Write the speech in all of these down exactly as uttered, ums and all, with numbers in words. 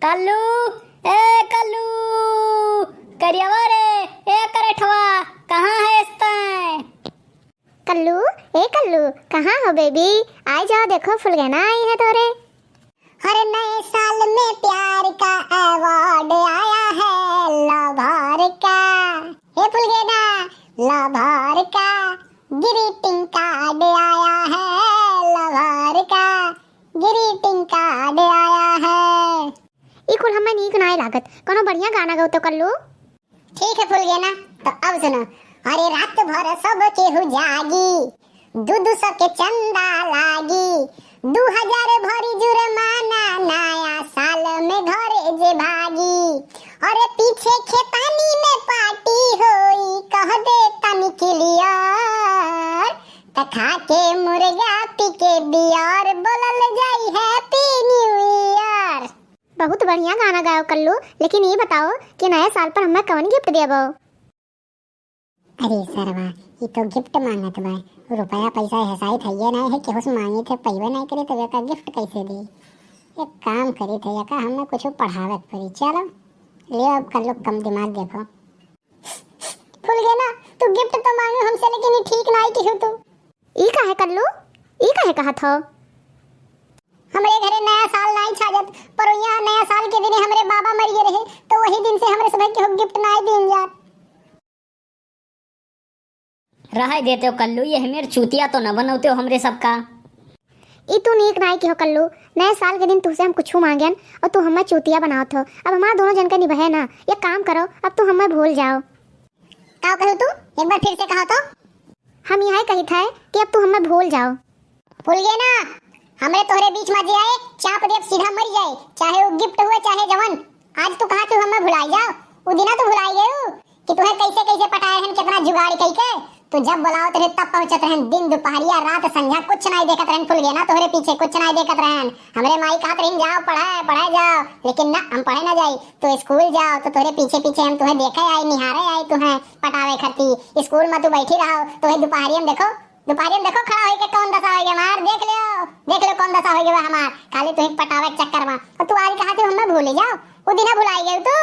कल्लू, ए कल्लू, करियवा रे, ए करेठवा, कहाँ है तैं? कल्लू, ए कल्लू, कहाँ हो बेबी? आइ जाओ, देखो फुलगेना आई है तोरे। हर नए साल में प्यार का award आया है lover का। हे फुलगेना, lover का greeting card आया है, lover का greeting card आया है। ई कुल हमें नीक नाय लागत, कोनो बढ़िया गाना गाओ तो कल्लू। ठीक है फुलगेना, तो अब सुनो। अरे रात भर सब केहू जागी, दू दू सौ के चंदा लागी, दू हजार भरी जुर्माना, नया साल में घरे जे भागी। अरे पीछे खेतानी में party होई, कह दे तनी clear, त खा के मुर्गा पी के beer, बोलल जाई Happy New Year। बहुत बढ़िया गाना गायो कल्लू, लेकिन ई बताओ कि नया साल पर हमें कवन gift देबो? अरे सरवा, ई तो gift मांगत बा। रुपया पैसा हसाइत हइये नाय है, केहू से मांगे थे, पइबे नाय करे, तब एका gift कैसे दी? एक काम करी थे, एका हमें कुछ पढ़ावे के पड़ी। चलो, ले अब कल्लू, कम दिमाग देखो। फुलगेना, तू gift तो मांगो हमसे, लेकिन ई ठीक नाय किहू तू। ई काहे कल्लू? ई काहे कहत हो? हमरे घरे नया साल नाय छाजत, पर यहाँ नया साल के दिने हमरे बाबा मर गए रहे, तो वही दिन से हमरे सभे केहू gift नाय दीन जात। रहे देते हो कल्लू, ये हमेर चूतिया तो न बनौते हो हमरे सबका। ई तू नीक नाय किहो कल्लू, नए साल के दिन तुहसे हम कुछू मांगेन और तू हमें चूतिया बनावत हो। अब हमार दोनों जन के निबहे ना, एक काम करो, अब तू हमें भूल जाओ। का कहू तू? एक बार फिर से कहा तो। हम यह कही थे कि अब तू हमें भूल जाओ। फुलगेना, हमरे तोहरे बीच में जे आए, चाप देब सीधा मर जाए, चाहे वो gift हुए चाहे जवन। आज तू कहा तू हमें भुलाई जाओ, उ दिना तू भुलाई गयू कि तुहे कैसे कैसे पटाए रहन, कितना जुगाड़ कई के। तू जब बुलावत रहे तब पहुँचत रहन, दिन दुपहरिया रात संझा कुछ नाय देखत रहन फुलगेना, तोहरे पीछे कुछ नाय देखत रहन। हमरे माई कहत रहिन जाओ पढ़े, पढ़े जाओ, लेकिन ना, हम पढ़े ना जाई। तू स्कूल जाओ तो तोहरे पीछे पीछे हम तुहे देखे आई, निहारे आई तुहे पटावे खातिर। स्कूल में तू बैठी रहो, तुहे दुपहरिया में देखो, दुपहरिया में देखो खड़ा होइके कौन दशा होइगे हमार, देख लियो, देख लियो कौन दशा होइगे बा हमार, खाली तुहे पटावे के चक्कर में। और तू आज कहा तू हमें भूले जाओ, उ दिना भुलाई गयू तू।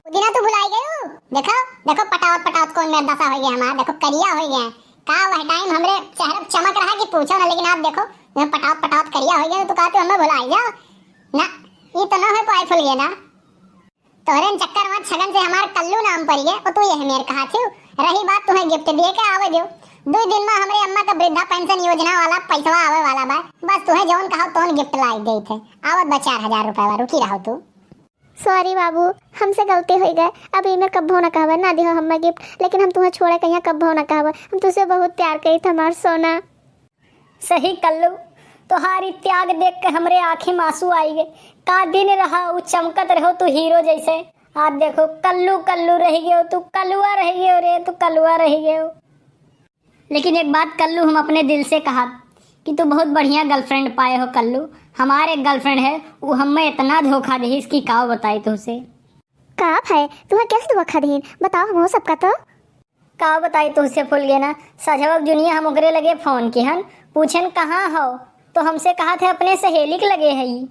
उ दिना तू भुलाई गयू? देखो, देखो पटावत पटावत कौन मेर दशा होइगे हमार, देखो करिया होइगे। का वह time हमरे चेहरे पे चमक रहा कि पूछो ना, लेकिन आप देखो, मैं पटावत पटावत करिया होइगे, तू कहते हमें भुलाई जाओ ना, ये तो ना हो पाए फुलगेना। तोहरे चक्कर में छगन से हमार कल्लू नाम पड़ी है, और तू यह मेर कहा थी। रही बात तुहे gift दिए के आवे दियो, दो दिन में हमरे अम्मा का वृद्धा पेंशन योजना वाला पैसवा आवे वाला बा, बस तुहे जौन कहो तौन gift लाई देते। आवत बा चार हजार रुपया, रुकी रहो तू। Sorry बाबू, हमसे गलती होइ गए। अब एमे कब्बो ना कहबे, ना दिहो हमें gift, लेकिन हम तुहे छोड़े कहिया कब्बो ना कहबे। हम तुझसे बहुत प्यार करी थे, हमार सोना। सही कल्लू, तोहारी त्याग देख के हमरे आँखी में आंसू आई गए। का दिन रहा, उ चमकत रहो तू हीरो जैसे। आज देखो कल्लू, कल्लू रह गयो तू, कलुआ रह गयो रे, तू कलुआ रह गयो। लेकिन एक बात कल्लू, हम अपने दिल से कहा कि तू बहुत बढ़िया girlfriend पाए हो कल्लू। हमार एक girlfriend है, वो हमें इतना धोखा देहिस कि का बताई तुझसे। का भाई, तुहा कैसे धोखा देहिन? बताओ हम सबका तो। का बताई तुझसे फुलगेना, सझवक जुनिया हम ओकरे लगे फोन किहन, पूछन कहाँ हो, तो हमसे कहा थे अपने सहेली के लगे है।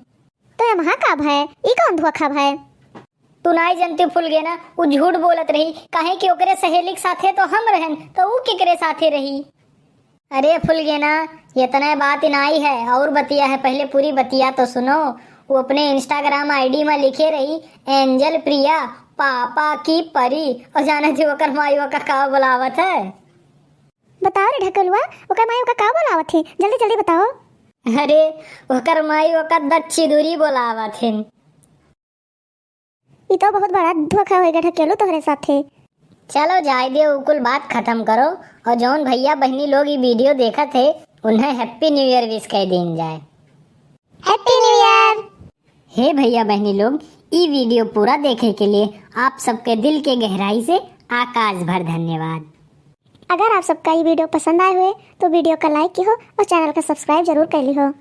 तो एमहा का भय? ई कौन धोखा भय? तू नाई जनती फुलगेना, उ झूठ बोलत रही, काहे कि ओकरे सहेली के साथे तो हम रहन, तो उ केकरे साथे रही? अरे फुलगेना, इतने बात ही नाई है, और बतिया है, पहले पूरी बतिया तो सुनो। वो अपने Instagram I D में लिखे रही, एंजल प्रिया, पापा की परी, और जाने थे ओकर माई ओका का बुलावत है? बताओ रे ढकेलुआ, ओकर माई ओका का बोलावत है? जल्दी जल्दी बताओ। अरे, ओकर माई ओका दच्छी दूरी बोलावत है। ई तो बहुत बड़ा धोखा होइगा ढकेलू तोहरे साथे। चलो जाए दे, उ कुल बात खत्म करो और जौन भैया बहनी लोग ई video देखत है, उन्हें Happy New Year wish कह दीन जाए। Happy New Year। हे भैया बहनी लोग, ई video पूरा देखे के लिए आप सबके दिल के गहराई से आकाश भर धन्यवाद। अगर आप सबका ये video पसंद आए हुए तो video का like किहो और channel का subscribe जरूर कर लिहो।